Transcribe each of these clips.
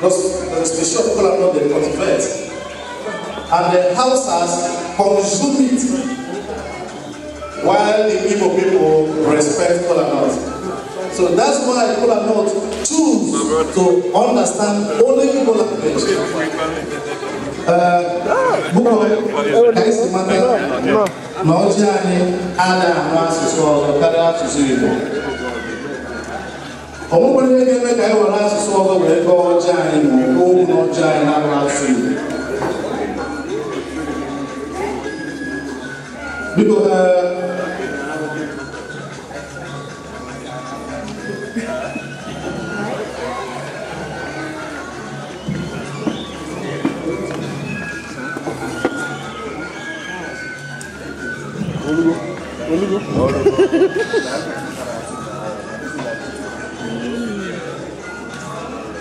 There's a species of kola nut they cultivate, and the Hausas consume it, while the Igbo people respect kola nut. So that's why kola nut choose to understand only Igbo language. Na ọjị anyị anaghị anụ asụsụ ọzọ karịa asụsụ Igbo. Ọ nwere ihe ga-eme ka anyị were asụsụ ọzọ wee gọọ ọjị anyị ma ọ bụ okwu na ọjị anyị na-abụghị asụsụ Igbo.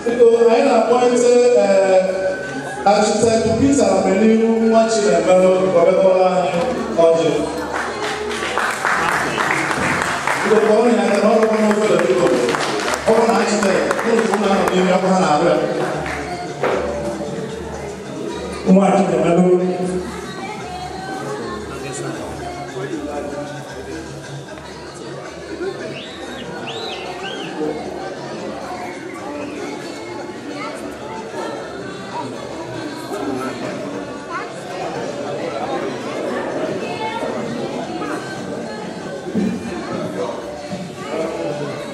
Biko anyị na-akpọlite Architect Peter Amenihu nwa Chinemelu ka ọ bịakọrọ anyị ọjị. Biko kpọọ ya aka n'ọrụ n'ofele biko. Ọ bụ na architect ụlọ ụlọ ahụ n'ime ọkụ ha na-arụ ya. Nwa Chinemelu.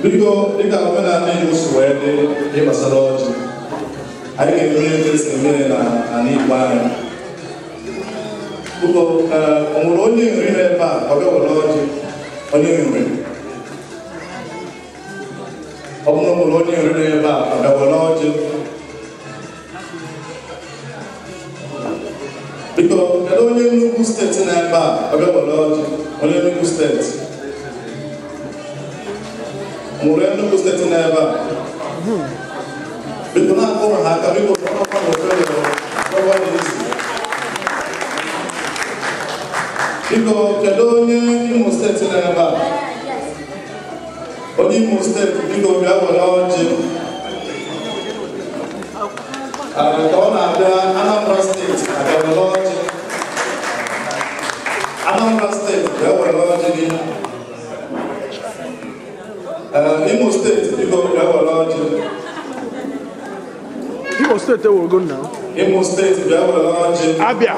Biko dịka omenala Igbo si wee dị ihe gbasara ọjị, anyị ga-eme etu esi eme na ala Igbo anyị. Biko o nwere onye nri nọ ebe a ọ bịa were ọjị? Onye nri ọ bụrụ na o nwere onye nri nọ ebe a ọ bịa were ọjị? Biko kedu onye Enugu steeti nọ ebe a ọ bịa were ọjị? Onye Enugu steeti? Nwere Enugu steeti nọ ebe a? Biko na-akụrụ ha aka biko biko kedu onye Imo steeti nọ ebe a? Onye Imo steeti biko bịa were ọjị. Ka ọ na-abịa Anambra steeti abịa were ọjị. Anambra steeti bịa were ọjị gị. Imo steeti biko bịa were ọjị. Imo steeti ewego nna. Imo steeti bịa were ọjị. Abịa.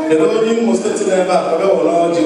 Kedu onye Imo steeti nọ ebe a ka bịa were ọjị?